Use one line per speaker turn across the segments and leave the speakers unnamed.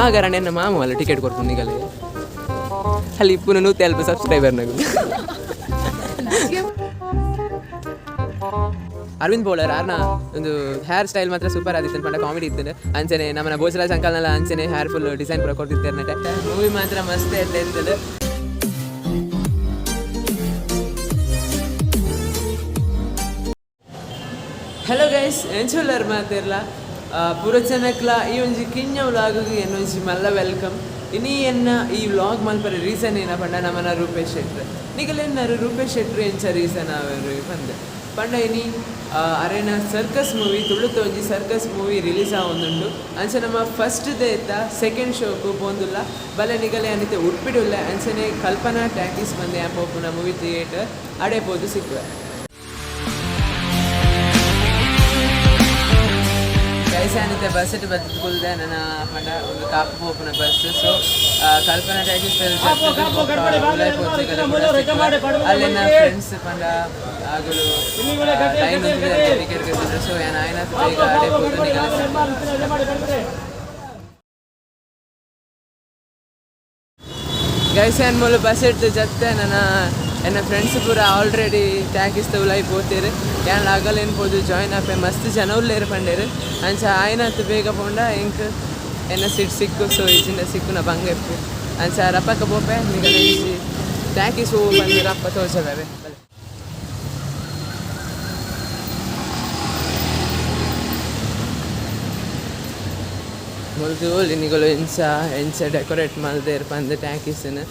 Vlogger ಅಣ್ಣ ಮಾಮು ಅಲ್ಲ ticket ಕೊಡ್ತೀನಿ ನಿಗಲೆ ಅಲ್ಲಿ ಇಪ್ಪುನ ನೂತೆ ಅಲ್ಪ ಸಬ್ಸ್ಕ್ರೈಬರ್ ನಗು. ಅರವಿಂದ್ ಬೋಳರ್ ಆರ್ನ ಒಂದು ಹೇರ್ ಸ್ಟೈಲ್ ಮಾತ್ರ ಸೂಪರ್ ಆದಿತ್ತು ಪಂಡ ಕಾಮಿಡಿ ಇತ್ತು. ಅಂಚನೆ ನಮ್ಮನ ಭೋಜರಾಜ್ ಅಂಕಲ್ನೆಲ್ಲ ಅಂಚನೆ ಹೇರ್ ಫುಲ್ ಡಿಸೈನ್ ಪೂರ ಕೊಡ್ತಿರ್ತಾರೆ. ಮೂವಿ ಮಾತ್ರ ಮಸ್ತ್ ಇರ್ತದೆ. ಹಲೋ ಗೈಸ್, ಎಂಚುಲ್ಲರ್ ಮಾತಿರ್ಲ ಪುರಚನಕ್ಲ? ಈ ಒಂಜಿ ಕಿಂಜ ವ್ಲಾಗ್ ಎನ್ನೊಂಜಿ ಮಲ್ಲ welcome. ಇನಿ ಎನ್ನ ಈ ವ್ಲಾಗ್ ಮಲ್ಪರೆ ರೀಸನ್ ಏನ ಪಂಡ ನಮನ ರೂಪೇಶ್ ಶೆಟ್ರ್. ನಿಗಲೆನ್ನಾರು ರೂಪೇಶ್ ಶೆಟ್ರ್ ಎಂಚ ರೀಸನ್ ಅವರು ಪಂದೆ ಪಂಡ, ಇನಿ ಅರೇನ ಸರ್ಕಸ್ ಮೂವಿ, ತುಳುತ ಒಂಜಿ ಸರ್ಕಸ್ ಮೂವಿ ರಿಲೀಸ್ ಆವೊಂದುಂಡು. ಅಂಚ ನಮ್ಮ ಫಸ್ಟ್ ಡೇ ಇತ್ತ ಸೆಕೆಂಡ್ ಶೋಕು ಪೋಂದುಲ್ಲ. ಬಲೆ ನಿಗಲೆ ಅನಿತೆ ಉಡ್ಪಿಡುಲ್ಲ. ಅಂಚನೆ ಕಲ್ಪನಾ ಟ್ಯಾಕೀಸ್ ಬಂದೆ ಪೋಪುನ ಮೂವಿ ಥಿಯೇಟರ್ ಅಡೆ ಪೋದು ಸಿಕ್ಕುವೆ. Guys, ಏನಿತ್ತೆ bus ಬತ್ತಿದ್ ಕುಲ್ದೆ. ನನ್ನ ಪಂಡ ಒಂದು ಕಾಪು ಪೋಪುನ ಬಸ್. ಸೊ ಕಲ್ಪನಾ ಟ್ಯಾಕೀಸ್ ಅಲ್ಲಿನ ಫ್ರೆಂಡ್ಸ್ ಪಂಡ ಆಗುಲು ಲೈನ್ ಟಿಕೆಟ್. ಸೊ ಏನ ಆಯ್ನಾತ್ ಬೇಗ ಅಡೆ ಪೋದು ನಿಗಲೆ. ಗೈಸ್, ಏನ್ ಮೂಲು ಬಸ್ ಇಡ್ದು ಜತ್ತೆ. ನನ್ನ ಎನ್ನ ಫ್ರೆಂಡ್ಸ್ ಪೂರ ಆಲ್ರೆಡಿ ಟ್ಯಾಕಿಸ್ ಉಲಾಯಿ ಪೋತೇರು. ಯಾನ್ ಅಗಲೇನು ಪೋದು ಜಾಯ್ನ್ ಆಪೆ. ಮಸ್ತ್ ಜನ ಉಲ್ಲೇರು ಪಂಡೇರು. ಅಂಚ ಆಯ್ನಾತ್ ಬೇಗ ಪೋಂಡ ಎಂಕ್ ಎನ್ನ ಸೀಟ್ ಸಿಕ್ಕು. ಸೊ ಇಜಿಂದ ಸಿಕ್ಕುನ ಬಂಗ ಇಪ್ಪು. ಅಂಚ ರಪಕ್ಕ ಪೋಪೆ. ನಿಗಲೆ ಟ್ಯಾಕಿಸ್ ಹೋಗು ಬಂದು ರಪ್ಪ ತೋಜವೆ ಬಲೆ. ಮುಲ್ತು ನಿಗಲು ಎಂಚ ಎಂಚ ಡೆಕೋರೇಟ್ ಮಲ್ದೇರ್ ಪಂದ್ ಟ್ಯಾಕಿಸ್ನ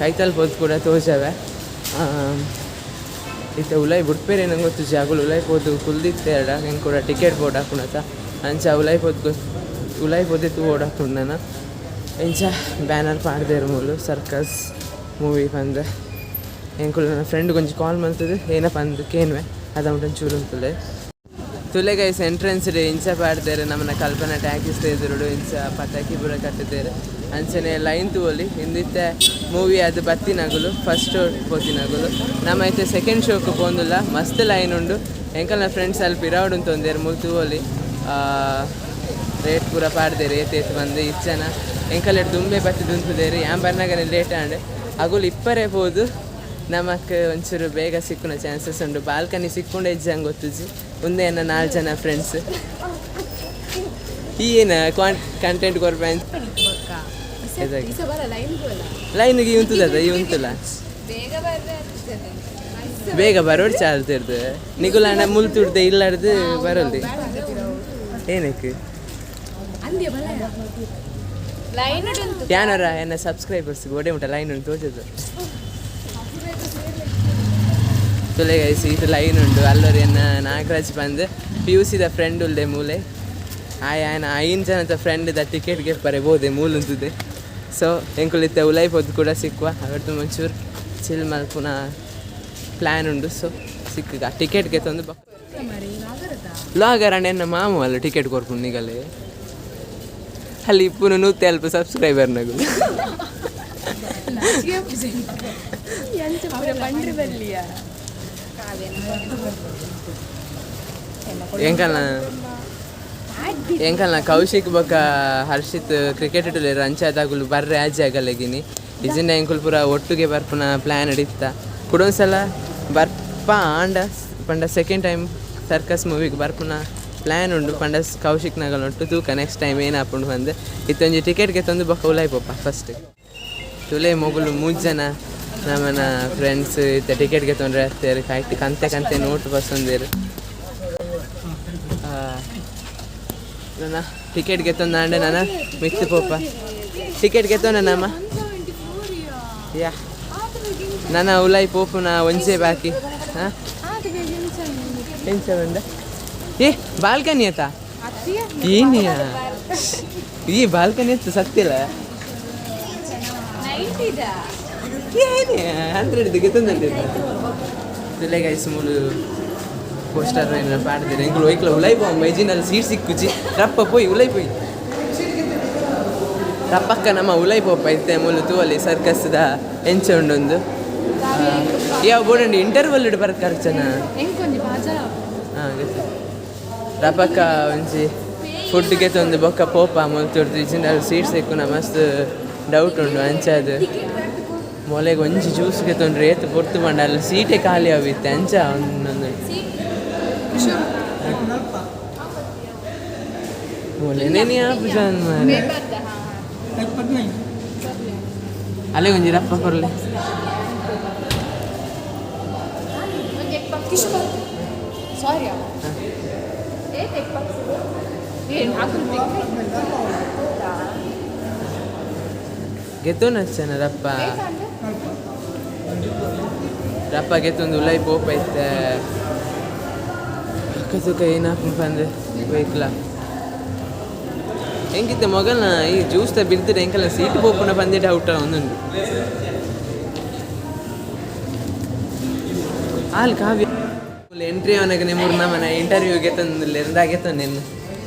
ಕೈತಲ್ ಪೋದು ಕೂಡ ತೋಜವೆ. ಇತ್ತೆ ಉಲಾಯಿ ಬುಡ್ಪೇರೆ ನಂಗೆ ಗೊತ್ತು. ಜಾಗುಲು ಉಲಾಯಿ ಪೋದು ಕುಲ್ದಿತ್ತೆ ಅಡ ಎಂಕ್ ಕೂಡ ಟಿಕೆಟ್ ಬೋರ್ಡ್ ಹಾಕುನತ. ಅಂಚ ಉಲಾಯಿ ಪೋದು ಉಲಾಯಿ ಪೋದೆ ತೂ ಓಡಾಕುಂಡು. ಎಂಚ ಬ್ಯಾನರ್ ಪಾಡ್ದೇರು ಮೂಲು ಸರ್ಕಸ್ ಮೂವಿ ಪಂದ್. ಎಂಕುಲು ನನ್ನ ಫ್ರೆಂಡ್ ಕೊಂಚ ಕಾಲ್ ಮಲ್ತದು ಏನ ಪಂದ್ ಕೇನ್ವೆ. ಅದ ಚೂರು ಉಂತುಲೆ ತುಲೆ. ಗೈಸ್, ಎಂಟ್ರೆನ್ಸ್ ಇಂಚ ಪಾಡ್ದೇರು. ನಮ್ಮನ ಕಲ್ಪನಾ ಟ್ಯಾಕಿಸ್ ಎದುರುಡು ಇಂಚ ಪಟಾಕಿ ಪೂರ ಕಟ್ಟಿದ್ದೇರು. ಅಂಚನೆ ಲೈನ್ ತೂವೊಲಿ. ಇಂದಿತ್ತೆ ಮೂವಿ ಅದು ಬತ್ತಿನಗುಲು ಫಸ್ಟ್ ಶೋ ಪೋತಿನಗುಲು. ನಮ್ಮ ಇತ್ತೆ ಸೆಕೆಂಡ್ ಶೋಕ್ ಪೋಂದುಲ್ಲ. ಮಸ್ತ್ ಲೈನ್ ಉಂಡು. ಎಂಕಲ್ನ ಫ್ರೆಂಡ್ಸ್ ಅಲ್ಲಿ ಪಿರಾವಡ್ ಉಂತೊಂದೇರು. ಮೂಲು ತೂವೊಲಿ, ರೇಟ್ ಪೂರ ಪಾಡ್ದೇರು ಏತ್ ಏತ್ ಬಂದು. ಇಚ್ಚನ ಎಂಕಲೆಡ್ ದುಂಬೆ ಬತ್ತಿ ದುಂತುದೇರು. ಯಾನ್ ಬರ್ನಾಗನೆ ಲೇಟ್ ಆಂಡ್. ಅಗುಲು ಇಪ್ಪರೆ ಪೋದು ನಮಕ್ ಒಂಚೂರು ಬೇಗ ಸಿಕ್ಕುನ ಚಾನ್ಸಸ್ ಉಂಡು. ಬಾಲ್ಕನಿ ಸಿಕ್ಕೊಂಡೆ ಇಜ್ಜಂಗೆ ಗೊತ್ತುಜಿ. ಉಂದೆ ಎನ್ನ ನಾಲ್ಕು ಜನ ಫ್ರೆಂಡ್ಸ್. ಈ ಏನ ಕಂಟೆಂಟ್ ಕೊರ್ಪೆ? ಲೈನ್ಗೆ ಉಂತುದದ ಈ ಉಂತುಲ. ಬೇಗ ಬರೋಡ್ ಚಾಲ್ತಿರ್ದು. ನಿಗುಲಾಂಡ ಮುಲ್ತುಡ್ದೆ ಇಲ್ಲಾರ್ದು ಬರಲ್ದಿ ಏನಕ್ಕೆ? ಯಾನರ ಎನ್ನ ಸಬ್ಸ್ಕ್ರೈಬರ್ಸ್ ಗೋಡೆ ಮುಟ್ಟ ಲೈನ್ ಉಂಟು ತೋಚದು. ತುಲೆ ಗೈಸ್, ಇದು ಲೈನ್ ಉಂಟು. ಅಲ್ಲೋರಿ ಎನ್ನ ನಾಗರಾಜ್ ಬಂದು ಪಿ ಯು ಸಿದ ಫ್ರೆಂಡ್ ಉಲ್ದೆ ಮೂಲೆ. ಆಯ್ ಆಯ್ನ ಐನ್ ಜನದ ಫ್ರೆಂಡ್ the ಟಿಕೆಟ್ಗೆ ಬರೆ ಬೋದೆ ಮೂಲುಂತುದೆ. ಸೊ ಎಂಕುಲಿತ್ತೆ ಉಲೈ ಪೊದ್ದು ಕೂಡ ಸಿಕ್ಕುವ. ಅವರ್ದು ಒಂಚೂರು ಚಿಲ್ ಮಲ್ಪುನ ಪ್ಲ್ಯಾನ್ ಉಂಡು. ಸೊ ಸಿಕ್ಕುಗ ಟಿಕೆಟ್ಗೆ ತಂದು ವ್ಲಾಗರ್ ಅಣ್ಣ ಎನ್ನ ಮಾಮು ಅಲ್ಲ ಟಿಕೆಟ್ ಕೊರ್ಪುಂಡು ನಿಗಲೆ. ಅಲ್ಲಿ ಇಪ್ಪುನ ನೂತೆ ಅಲ್ಪ ಸಬ್ಸ್ಕ್ರೈಬರ್ ನಗು. ಎಂಕಲ್ನ ಎಂಕಲ್ನ ಕೌಶಿಕ್ ಬೊಕ್ಕ ಹರ್ಷಿತ್ ಕ್ರಿಕೆಟ್ ಇಟ್ಟುಲೇರು. ಅಂಚಾದಾಗುಲು ಬರ್ರೆ ಆಜಿ ಆಗಲೆಗಿನಿ. ಇಜಿಂಡ ಎಂಕುಲು ಪೂರ ಒಟ್ಟುಗೆ ಬರ್ಪುನ ಪ್ಲ್ಯಾನ್ ಇತ್ತ. ಕುಡೊಂದ್ಸಲ ಬರ್ಪ ಆಂಡ ಪಂಡ ಸೆಕೆಂಡ್ ಟೈಮ್ ಸರ್ಕಸ್ ಮೂವಿಗೆ ಬರ್ಪುನ ಪ್ಲ್ಯಾನ್ ಉಂಡು. ಪಂಡ ಕೌಶಿಕ್ ನಗಲ್ ಒಟ್ಟು ತೂಕ ನೆಕ್ಸ್ಟ್ ಟೈಮ್ ಏನಾಪುಂಡು ಬಂದು. ಇತ್ತೊಂಜಿ ಟಿಕೆಟ್ಗೆ ತಂದು ಬೊಕ್ಕ ಉಲಾಯಿ ಪೋಪ ಫಸ್ಟ್. ತುಲೆ ಮೊಗುಲು ಮೂಜ್ ಜನ ನಮ್ಮನ ಫ್ರೆಂಡ್ಸ್ ಇತ್ತೆ ಟಿಕೆಟ್ಗೆ ತೊಂದರೆ ಆಗ್ತಾರೆ. ಕೈಟ್ ಕಂತೆ ಕಂತೆ ನೋಟ್ ಬಸ್ಸೊಂದೇರು. ನನ್ನ ಟಿಕೆಟ್ಗೆ ತಂದಾಂಡೆ ನಾನು ಮಿತ್ತು ಪೋಪ. ಟಿಕೆಟ್ಗೆ ತೊಂದ ನಮ್ಮ ಯಾ ನನ್ನ ಉಲಾಯಿ ಪೋಪುನ ಒಂಜೆ ಬಾಕಿ. ಹಾಂ, ಎಂಚ ಬಂದ? ಏ, ಬಾಲ್ಕನಿ ಆತ ಏನಿಯ ಈ ಬಾಲ್ಕನಿ ಎತ್ತು ಸತ್ತಿಲ್ಲ. ಏನೇ 100 ತಂದಂತೆ. ತುಲೆ ಗೈಸ್, ಮೂಲು ಪೋಸ್ಟರ್ ಏನಾರ ಪಾಡ್ದಿರ. ಎಂಕುಲು ಒಯ್ಕ್ಲ ಉಲೈ ಪೋ ಮೈಜಿನಲ್ಲಿ ಸೀಟ್ ಸಿಕ್ಕುಜಿ. ರಪ್ಪ ಪೋಯಿ ಉಲೈ ಪೋಯಿ. ರಪ್ಪಕ್ಕ ನಮ್ಮ ಉಲೈ ಪೋಪ. ಇತ್ತೆ ಮೂಲು ತೂವಲಿ ಸರ್ಕಸ್ದ ಎಂಚ ಉಂಡೊಂದು. ಯಾವ ಬೋರ್ಡ್ ಇಂಟರ್ವಲ್ ಇಡು ಬರ್ಕರ್ಚನ. ಹಾಂ, ಗೊತ್ತು. ರಪಕ್ಕ ಒಂಜಿ ಫುಲ್ ಫುಡ್ ಗೆತ್ತೊಂದು ಬೊಕ್ಕ ಪೋಪ ಮುಲ್ತುರ್ದು ಇಜ್ಜಿಂಡ ಅಲ್ಲಿ ಸೀಟ್ ಸಿಕ್ಕುನ ಮಸ್ತ್ ಡೌಟ್ ಉಂಡು ಅಂಚಾದ್ ಮೊಲೆಗ್ ಒಂಜಿ ಜ್ಯೂಸ್ ಗೆತ್ತೊಂಡ್ರೆ ಏತ್ ಪೊರ್ತು ಪಂಡ ಅಲ್ಲಿ ಸೀಟೇ ಖಾಲಿ ಆವಿತ್ತೆ ಅಂಚ ಒಂದೊಂದು ಮೊಲೆನೇ ಆಪುಜಾನ್ ಮಾರ್ರೆ. ಅಲ್ಲೇ ಒಂಜಿ ರಪ್ಪ ಕೊರ್ಲೆ.
ಸಾರಿ. ಏನು?
ಗೆತ್ತೊನಚ್ಚನ ರಪ್ಪ ರಪ್ಪ ಗೆತ್ತೊಂದು ಉಲೈ ಪೋಪ ಇತ್ತೆ. ಅಕ್ಕ ತುಕ ಏನಾಪುಂಡು ಪಂದ್ ಬೈಕ್ಲ ಎಂಕಿತ್ತೆ ಮೊಗಲ್ನ ಈ ಜ್ಯೂಸ್ ತ ಬಿರ್ದಿಡ ಎಂಕಲ್ನ ಸೀಟ್ ಪೋಪುನ ಪಂದೆ ಡೌಟ್ ಒಂದುಂಡು. ಆಲ್ ಕಾವ್ಯ ಎಂಟ್ರಿ ಅವನಾಗ ನಿಮ್ಮೂರು ನಮ್ಮನ ಇಂಟರ್ವ್ಯೂ ಗೆತ್ತೊಂದು ಎಂದಾಗೆತ್ತೊಂದು ನಿನ್ನ.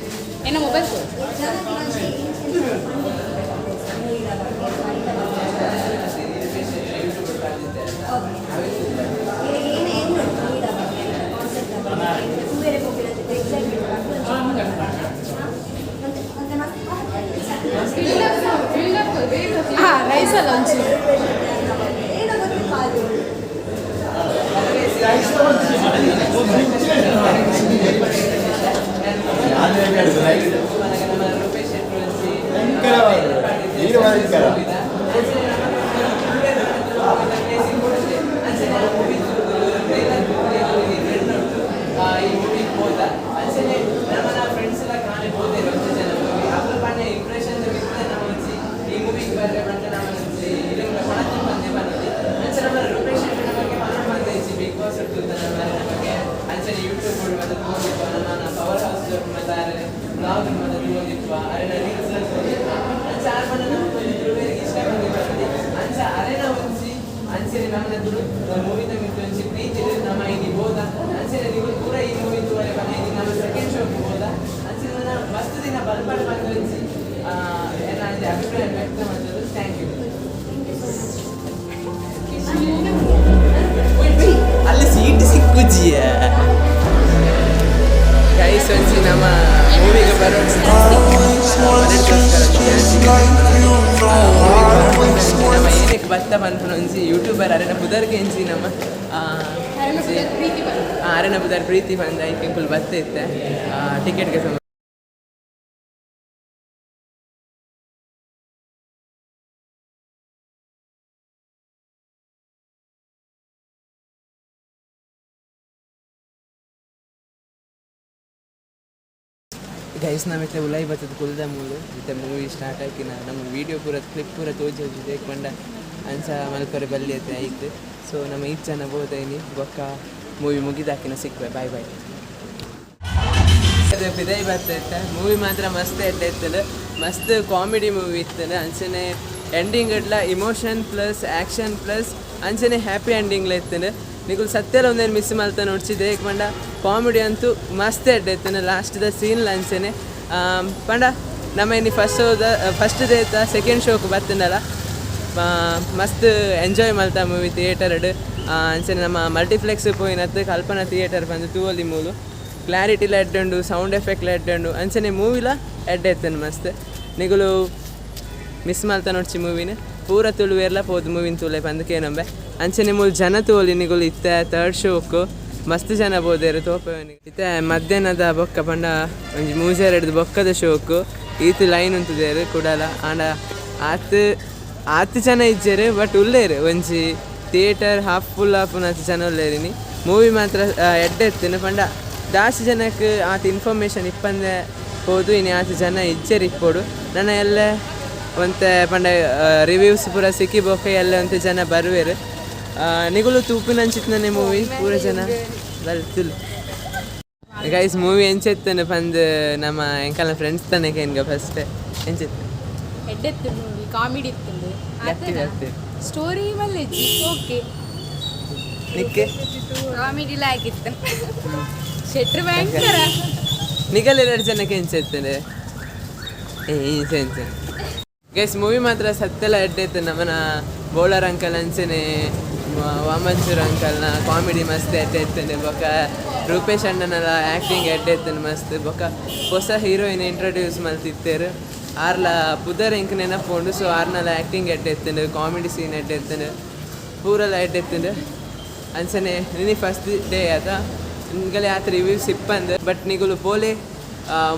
ಏನೋ ಮೊಬೈಲ್. ಹಾಂ, ರೈಸ್ ಅಲ್ಲ ಒಂಚೂರು.
ಈ ಮೂವಿಗೆ ಹೋದ ಅಂಚನೆ ನಮ್ಮನ ಫ್ರೆಂಡ್ಸ್ ಎಲ್ಲ ಕಾಣೆ ಹೋದೆ ಒಂಜಿ ಜನ ಮೂವಿ ಅಕುಲು ಪಂಡ ಇಂಪ್ರೆಷನ್ ಮಿತ್ತ್ ನಮ್ಮ ಒಂಜಿ ಈ ಮೂವಿಗೆ ಬರ್ರೆ ಪಂಡ ನಮ್ಮ ಒಂಜಿ ಇಲ್ಲಂಗ ಕೊಣತು ಬಂದೆ ಬಂದಿದೆ. ಅಂಚೆ ನಮ್ಮ ರೂಪೇಶ್ ಶೆಟ್ಟಿನ ಬಗ್ಗೆ ಪನೊಡು ಬಂದೆ ಇಜ್ಜಿ. ಬಿಗ್ ಬಾಸ್ ತೂತನ ಮಾರ್ರೆ ಬಗ್ಗೆ. ಅಂಚನೆ ಯೂಟ್ಯೂಬ್ ಮತ್ತೆ ತೂವೊಂದಿಪ್ಪ, ನಮ್ಮ ಪವರ್ ಹೌಸ್ ಮತ್ತೆ ಆರೆ ಬ್ಲಾಗ್ ಮತ್ತೆ ತೂವೊಂದಿಪ್ಪ, ಅರೆನ ರೀಲ್ಸ್ ತೂವೊಂದಿಪ್ಪ. ಅಂಚೆ ಆರ್ ಪಂಡ ನಮ್ಗೆ ಒಂಜಿ ತುಳುವೆರಿಗೆ ಇಷ್ಟ ಬಂದಿಪ್ಪ. ಅಂಚ ಅರೆನ ಒಂಜಿ ಅಂಚನೆ ನಮ್ಮನ ತುಳು ಮೂವಿದ ಮಿತ್ತ್ ಒಂಜಿ ಪ್ರೀತಿ ನಮ್ಮ ಇನಿ ಬೋದ. ಅಂಚನೆ ನೀವು ಪೂರ ಈ ಮೂವಿ ತೂವರೆ ಪಂಡ ಇನಿ ನಮ್ಮ ಸೆಕೆಂಡ್ ಶೋಕ್ ಬೋದ. ಅಂಚನೆ ನನ್ನ ಮಸ್ತ್ ದಿನ ಬಲ್ಪಡ್ ಬಂದ ಒಂಜಿ ಎನ್ನ ಒಂಜಿ ಅಭಿಪ್ರಾಯ ವ್ಯಕ್ತ ಮಾಡ್ತದೆ. Thank you. ಅಲ್ಲಿ ಸೀಟ್ ಸಿಕ್ಕುಜಿಯ ಗೈಸ್. ಒಂಜಿ ನಮ್ಮ ಮೂವಿಗೆ ಬರೋ ನಮ್ಮ ಏನಕ್ಕೆ ಬತ್ತ ಪನ್ಪುನ ಒಂಜಿ ಯೂಟ್ಯೂಬರ್ ಅರೆನ ಪುದರ್ಗೆ ಎಂಚಿ ನಮ್ಮ
ಪ್ರೀತಿ ಬಂತು.
ಅರೆನ ಪುದರ್ ಪ್ರೀತಿ ಬಂದ. ಐಕ್ ಎಂಕುಲು ಬತ್ತ ಇತ್ತೆ ಟಿಕೆಟ್ಗೆ. ಗೈಸ್, ನಾವಿತ್ತೆ ಉಲೈ ಬತ್ತದ ಕುಲ್ದ ಮೂಲು. ಇತ್ತೆ ಮೂವಿ ಸ್ಟಾರ್ಟ್ ಆಕಿನ ನಮ್ಮ ವೀಡಿಯೋ ಪೂರ ಕ್ಲಿಪ್ ಪೂರ ತೋಜಿ ಪಂಡ ಅಂಚ ಮಲ್ಪರೆ ಬಲ್ಲಿ ಐತೆ ಐತೆ. ಸೊ ನಮ್ಮ ಈತ್ ಜನ ಬೋದೈನಿ. ಬೊಕ್ಕ ಮೂವಿ ಮುಗಿದಾಕಿನ ಸಿಕ್ಕುವೆ. Bye bye. ಅದು ಪಿದೈ ಬರ್ತೈತೆ. ಮೂವಿ ಮಾತ್ರ ಮಸ್ತ್ ಎಡ್ಡೆ ಇತ್ತಲ್ಲ, ಮಸ್ತ್ ಕಾಮಿಡಿ ಮೂವಿ ಇತ್ತಲ್ಲ. ಅಂಚನೆ ಎಂಡಿಂಗ್ ಇಡ್ಲ ಇಮೋಷನ್ ಪ್ಲಸ್ ಆ್ಯಕ್ಷನ್ ಪ್ಲಸ್ ಅಂಚನೆ ಹ್ಯಾಪಿ ಎಂಡಿಂಗ್ಲ ಇತ್ತಂದ್ರೆ ನಿಕುಲು ಸತ್ಯಲ ಒಂದೇನು ಮಿಸ್ ಮಲ್ತ ನೋಡ್ಸಿದ್ದೆ ಪಂಡ ಕಾಮಿಡಿ ಅಂತೂ ಮಸ್ತ್ ಎಡ್ಡೆ ಇತ್ತಂದ್ರೆ ಲಾಸ್ಟ್ದ ಸೀನ್ ಅಂಚನೆ ಪಂಡ ನಮ್ಮ ಇನ್ನು ಫಸ್ಟ್ ಶೋದ ಫಸ್ಟ್ ಡೇತ ಸೆಕೆಂಡ್ ಶೋಕ್ ಬತ್ತಂಡಲ್ಲ, ಮಸ್ತ್ ಎಂಜಾಯ್ ಮಲ್ತ ಮೂವಿ ಥಿಯೇಟರ್. ಅಂಚನೆ ನಮ್ಮ ಮಲ್ಟಿಪ್ಲೆಕ್ಸ್ ಪೋಯಿನತ್ತು ಕಲ್ಪನಾ ಥಿಯೇಟರ್ ಬಂದು ತೂವೊಲಿ ಮೂಲು. ಕ್ಲಾರಿಟಿಲ ಎಡ್ಡೆ ಉಂಡು, ಸೌಂಡ್ ಎಫೆಕ್ಟ್ಲ ಎಡ್ಡೆ ಉಂಡು, ಅಂಚನೆ ಮೂವಿಲ ಎಡ್ಡೆ ಇತ್ತಂಡು ಮಸ್ತ್. ನಿಗುಲು ಮಿಸ್ ಮಲ್ತ ನೋಡ್ಚಿ ಮೂವಿನ. ಪೂರ ತುಳುವೇರ್ಲ ಪೋದು ಮೂವಿನ ತೂಲೆ ಪಂದ್ ಕೇನೊಂಬೆ. ಅಂಚನೆ ಮೂಲು ಜನ ತೂವೊಲಿ ನಿಗುಲು. ಇತ್ತೆ ತರ್ಡ್ ಶೋಕ್ ಮಸ್ತ್ ಜನ ಬೋದೇರು ತೋಪೆ. ಇತ್ತೆ ಮಧ್ಯಾಹ್ನದ ಬೊಕ್ಕ ಪಂಡ ಒಂಜಿ ಮೂಜೆರಡ್ದು ಬೊಕ್ಕದ ಶೋಕ್ ಈತ್ ಲೈನ್ ಉಂತುದೇರು ಕುಡಲ. ಆಂಡ ಆತ್ ಆತ್ ಜನ ಇಜ್ಜೆರ್, ಬಟ್ ಉಲ್ಲೇರು. ಒಂಜಿ ಥಿಯೇಟರ್ ಹಾಫ್ ಫುಲ್ ಆಪುನಾತ್ ಜನ ಉಲ್ಲೇರಿನಿ. ಮೂವಿ ಮಾತ್ರ ಎಡ್ಡೆ ಇತ್ತಿನ. ಪಂಡ ದಾಸ್ತಿ ಜನಕ್ಕೆ ಆತ್ ಇನ್ಫಾರ್ಮೇಷನ್ ಇಪ್ಪಂದೆ ಪೋದು ಇನಿ ಆತ್ ಜನ ಇಜ್ಜೆರ್ ಇಪ್ಪೊಡು. ನನ ಎಲ್ಲೆ ಒಂತೆ ಪಂಡ ರಿವ್ಯೂಸ್ ಪೂರ ಸಿಕ್ಕಿ ಬೊಕ್ಕ ಎಲ್ಲ ಒಂತೆ ಜನ ಬರುವೆರ್. ನಿಗುಲು ತೂಪಿನಂಚಿತ್ತನೆ ಮೂವಿ ಪೂರ ಜನ ಬಲ್ತಿಲ್. ಗೈಸ್, ಮೂವಿ ಎಂಚೆತ್ತನೆ ಪಂದ್ ನಮ್ಮ ಎಂಕಲ್ನ ಫ್ರೆಂಡ್ಸ್ ತನಕ ಎನ್ಗ ಫಸ್ಟ್ ಎಂಚೆತ್ತು?
ಎಡ್ಡೆ ಮೂವಿ, ಕಾಮಿಡಿ ಇತ್ತು.
ಗಟ್ಟಿ ಗಟ್ಟಿ.
ಸ್ಟೋರಿ ಮಲ್ಲೆಜ್ಜಿ, ಓಕೆ.
ನಿಕ್ಕೆ?
ಕಾಮಿಡಿ ಆಗಿತ್ತು. ಶೆಟ್ರ್ ಭಯಂಕರ.
ನಿಗಲ್ ಎರಡು ಜನಕ್ಕೆ ಎಂಚೆತ್ತನೆ? ಏ ಎಂಚ ಎಂಚ? ಗೈಸ್, ಮೂವಿ ಮಾತ್ರ ಸತ್ತೆಲ್ಲ ಎಡ್ಡೆ ಇತ್ತು. ನಮ್ಮನ ಬೋಳರ್ ಅಂಕಲ್ ಅಂಚನೆ. ವಾಮಂಚೂರ್ ಅಂಕಲ್ನ ಕಾಮಿಡಿ ಮಸ್ತ್ ಎಡ್ಡೆ ಇತ್ತುಂಡು. ಬೊಕ ರೂಪೇಶ್ ಅಣ್ಣನಲ ಆ್ಯಕ್ಟಿಂಗ್ ಎಡ್ಡೆ ಇತ್ತುಂಡು ಮಸ್ತ್. ಬೊಕ ಹೊಸ ಹೀರೋಯಿನ್ ಇಂಟ್ರೊಡ್ಯೂಸ್ ಮಲ್ತಿತ್ತೆರ್. ಆರ್ಲ ಪುದರ್ ಎಂಕ್ ನೆನಪುಂಡು. ಸೊ ಆರ್ನಲ ಆ್ಯಕ್ಟಿಂಗ್ ಎಡ್ಡೆ ಇತ್ತುಂಡು, ಕಾಮಿಡಿ ಸೀನ್ ಎಡ್ಡೆ ಇತ್ತುಂಡು, ಪೂರಲ ಎಡ್ಡೆ ಇತ್ತುಂಡು. ಅಂಚನೆ ಇನಿ ಫಸ್ಟ್ ಡೇ ಅತ, ನಿಗಲೆ ಆತ್ ರಿವ್ಯೂಸ್ ಇಪ್ಪಂದ್, ಬಟ್ ನಿಗುಲು ಪೋಲೆ,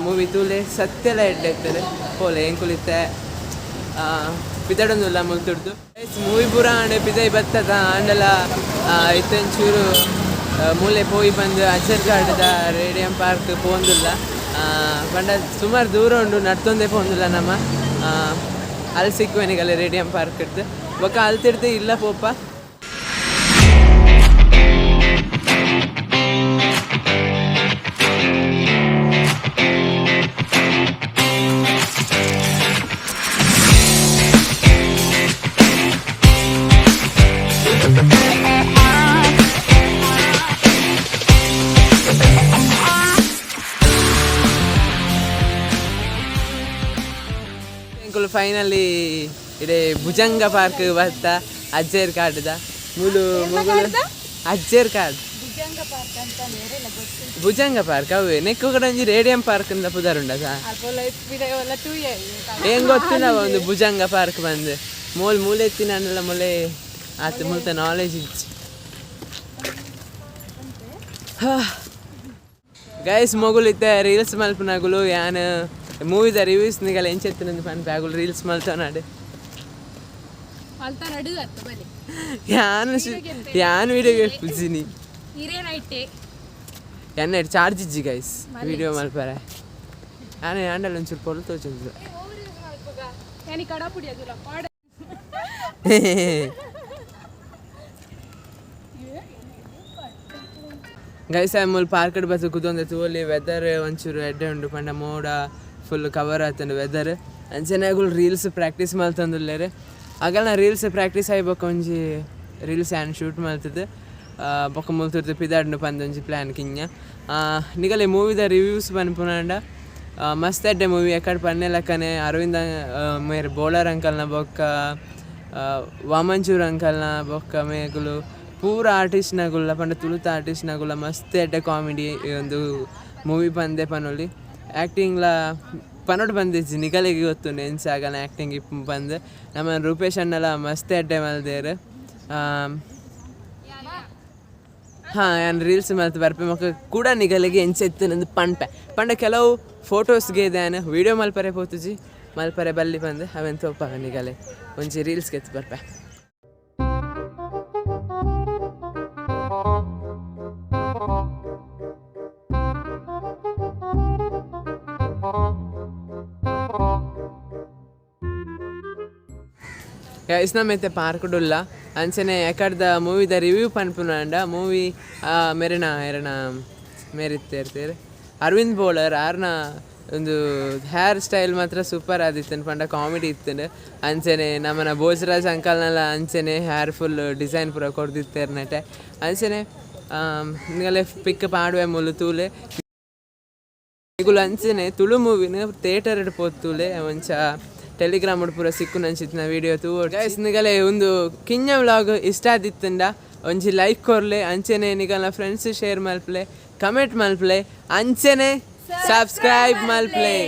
ಮೂವಿ ತೂಲೆ, ಸತ್ಯಲ ಎಡ್ಡೆ ಇತ್ತುಂಡು. ಪೋಲೆ. ಎಂಕುಲಿತ್ತೆ ಪಿದಡೊಂದುಲ್ಲ ಮುಲ್ತುಡ್ದು. ಮೂವಿ ಪೂರ ಆಂಡ್, ಪಿದೈ ಬತ್ತದ. ಆಂಡಲ ಇತ್ತೊಂಚೂರು ಮೂಲೆ ಪೋಯಿ ಬಂದು ಅಜ್ಜರ್ಕಾಡುದ ರೇಡಿಯಂ ಪಾರ್ಕ್ ಪೋಂದುಲ್ಲ. ಪಂಡ ಸುಮಾರು ದೂರ ಉಂಡು, ನಡ್ತೊಂದೇ ಪೋಂದುಲ್ಲ ನಮ್ಮ. ಅಲ್ಲಿ ಸಿಕ್ಕುವೆನಿಗಲ್ಲ ರೇಡಿಯಂ ಪಾರ್ಕ್ ಇಡ್ದು. ಬೊಕ್ಕ ಅಲ್ತಿಡ್ದು ಇಲ್ಲ ಪೋಪ. ಎಂಕುಲು ಫೈನಲಿ ಇಡೆ ಭುಜಂಗ ಪಾರ್ಕ್ ಬತ್ತ, ಅಜ್ಜೇರ್ ಕಾಡ್ದ ಮುಲು ಮುಗುಲು ಅಜ್ಜೇರ್ ಕಾಡ್.
ಭುಜಂಗ ಪಾರ್ಕ್ ಅಂತ ಮೇರೆಲ್ಲ ಗೊತ್ತು.
ಭುಜಂಗ ಪಾರ್ಕ್ ಅವೇ. ನೆಕ್ಕು ಕೂಡ ಒಂಜಿ ರೇಡಿಯಂ ಪಾರ್ಕ್ ಅಂತ ಪುದರ್ ಉಂಡದ.
ಅಲ್ಪೊಲ ಪಿದಯವಲ್ಲ ತೂಯ.
ಏನ್ ಗೊತ್ತಿಲ್ಲ. ಒಂದು ಭುಜಂಗ ಪಾರ್ಕ್ ಬಂದು ಮೋಲ್ ಮೂಲೆ ಎತ್ತಿನ ಮೂಲೆ ಆತ ಮುಲ್ತ ನಾಲೆಜ್ ಇಜ್ಜಿ. ಗೈಸ್, ಮೊಗುಲು ಇತ್ತೆ ರೀಲ್ಸ್ ಮಲ್ಪುನಗುಲು. ಯಾನ್ ಮೂವಿದ ರಿವ್ಯೂಸ್ ನಿಗಲ ಎಂಚೆತ್ತಿನ ಪನ್ಪೆ, ಅಗುಲು ರೀಲ್ಸ್ ಮಲ್ತನಾಡು.
ಅಲ್ತ ನಡು ಅತ್ತು ಬಲಿ.
ಯಾನ್ ಯಾನ್ ವಿಡಿಯೋ ಪುಜಿನಿ.
ಹಿರೇನೈಟೆ.
ಎನ್ನ ಚಾರ್ಜ್ ಇಜ್ಜಿ ಗೈಸ್ ವಿಡಿಯೋ ಮಲ್ಪರೆ. ಯಾನ್ ಆಂಡಲ್ ಒಂಚೂರು ಪೊರ್ಲು ತೋಚುಂಡು.
ಯಾನಿ ಕಡಪುಡಿ ಅದುಲ ಪಾಡ.
ಗೈಸ್, ಮೂಲು ಪಾರ್ಕ್ ಬಸ್ ಕುದೊಂದು ತೂಲಿ. ವೆದರ್ ಒಂಚೂರು ಎಡ್ಡೆ ಉಂಡು, ಪಂಡ ಮೋಡ ಫುಲ್ ಕವರ್ ಆತುಂಡು ವೆದರ್. ಅಂಚನೆ ಅಗುಲು ರೀಲ್ಸ್ ಪ್ರಾಕ್ಟೀಸ್ ಮಲ್ತೊಂದುಲ್ಲೆರ್. ಅಗಲ್ನ ರೀಲ್ಸ್ ಪ್ರಾಕ್ಟೀಸ್ ಆಯಿ ಬೊಕ್ಕ ಒಂಜಿ ರೀಲ್ಸ್ ಆ್ಯಂಡ್ ಶೂಟ್ ಮಲ್ತುದು ಬೊಕ್ಕ ಮುಲ್ತುರ್ದು ಪಿದಾಡ್ಂಡು ಪಂದ್ ಒಂಜಿ ಪ್ಲ್ಯಾನ್ ಕಿಂಜ. ನಿಗಲೆ ಮೂವಿದ ರಿವ್ಯೂಸ್ ಪನ್ಪುನಾಂಡ, ಮಸ್ತ್ ಎಡ್ಡೆ ಮೂವಿ. ಎಕಡ್ ಪನ್ನೆ ಲೆಕ್ಕನೆ ಅರವಿಂದ ಮೇರ್ ಬೋಳಾರ್ ಅಂಕಲ್ನ ಬೊಕ್ಕ ವಾಮಂಚೂರ್ ಅಂಕಲ್ನ ಬೊಕ್ಕ ಮೇಗುಲು ಪೂರ ಆರ್ಟಿಸ್ಟ್ ನಗುಲ್ಲ, ಪಂಡ ತುಳುತ ಆರ್ಟಿಸ್ಟ್ ನಗುಲ್ಲ ಮಸ್ತ್ ಎಡ್ಡೆ ಕಾಮಿಡಿ ಒಂದು ಮೂವಿ ಪಂದೆ ಪನೊಲಿ. ಆ್ಯಕ್ಟಿಂಗ್ಲ ಪನೊಡು ಬಂದಿಜ್ಜಿ, ನಿಗಲಿಗೆ ಗೊತ್ತುಂಡು ಎಂಚ ಆಗಲ್ಲ ಆ್ಯಕ್ಟಿಂಗ್ ಇಪ್ಪು ಪಂದ್. ನಮ್ಮ ರೂಪೇಶ್ ಅಣ್ಣಲ ಮಸ್ತ್ ಎಡ್ಡೆ ಮಲ್ದೇರ್. ಹಾಂ, ಯಾನ್ ರೀಲ್ಸ್ ಮಲ್ತ್ ಬರ್ಪೆ ಮಕ್ಕ ಕೂಡ ನಿಗಲಿಗೆ ಎಂಚ ಇತ್ತುಂದು ಪನ್ಪೆ. ಪಂಡ ಕೆಲವು ಫೋಟೋಸ್ಗೆ ದಾನ ವೀಡಿಯೋ ಮಲ್ಪರೆ ಪೋತುಜಿ, ಮಲ್ಪರೆ ಬಲ್ಲಿ ಪಂದ್ ಅವೆನ್ ತೋಪಾಗ ನಿಗಲೆ ಒಂಜಿ ರೀಲ್ಸ್ ಗೆತ್ ಬರ್ಪೆ. ಗೈಸ್, ನಮ್ಮೆತ್ತೆ ಪಾರ್ಕ್ ಡುಲ್ಲ. ಅಂಚನೆ ಎಕಡ್ದ ಮೂವಿದ ರಿವ್ಯೂ ಪನ್ಪುನಾಂಡ, ಮೂವಿ ಮೆರೆನ ಎರೆನ ಮೇರಿತ್ತೇರ್ತೀರ್ ಅರವಿಂದ್ ಬೋಳರ್ ಆರ್ನ ಒಂದು ಹೇರ್ ಸ್ಟೈಲ್ ಮಾತ್ರ ಸೂಪರ್ ಆದಿತ್ತುಂಡು. ಪಂಡ ಕಾಮಿಡಿ ಇತ್ತುಂಡು. ಅಂಚನೆ ನಮ್ಮನ ಭೋಜರಾಜ್ ಅಂಕಲ್ನೆಲ್ಲ ಅಂಚನೆ ಹೇರ್ ಫುಲ್ ಡಿಸೈನ್ ಪೂರ ಕೊರ್ದಿತ್ತೆರ್ ನೆಟೆ. ಅಂಚನೆ ನಿಗಲೆ ಪಿಕ್ ಪಾಡುವೆ ಮುಲು ತೂಲೆ. ನಿಗುಲು ಅಂಚನೆ ತುಳು ಮೂವಿನ ಥಿಯೇಟರ್ ಪೋದು ತೂಲೆ. ಒಂಚ ಟೆಲಿಗ್ರಾಮ್ ಪೂರ ಸಿಕ್ಕುನಂಚಿತ್ತಿನ ವೀಡಿಯೋ ತೂವೊಡು. ಗೈಸ್, ನಿಗಲೆ ಒಂದು ಕಿಂಜ ವ್ಲಾಗ್ ಇಷ್ಟ ಆದಿತ್ತುಂಡ ಒಂಜಿ ಲೈಕ್ ಕೊರ್ಲೆ. ಅಂಚನೆ ನಿಗಲ್ನ ಫ್ರೆಂಡ್ಸ್ ಶೇರ್ ಮಲ್ಪಲೆ, ಕಮೆಂಟ್ ಮಲ್ಪಲೆ, ಅಂಚನೆ ಸಬ್ಸ್ಕ್ರೈಬ್ ಮಲ್ಪಲೆ.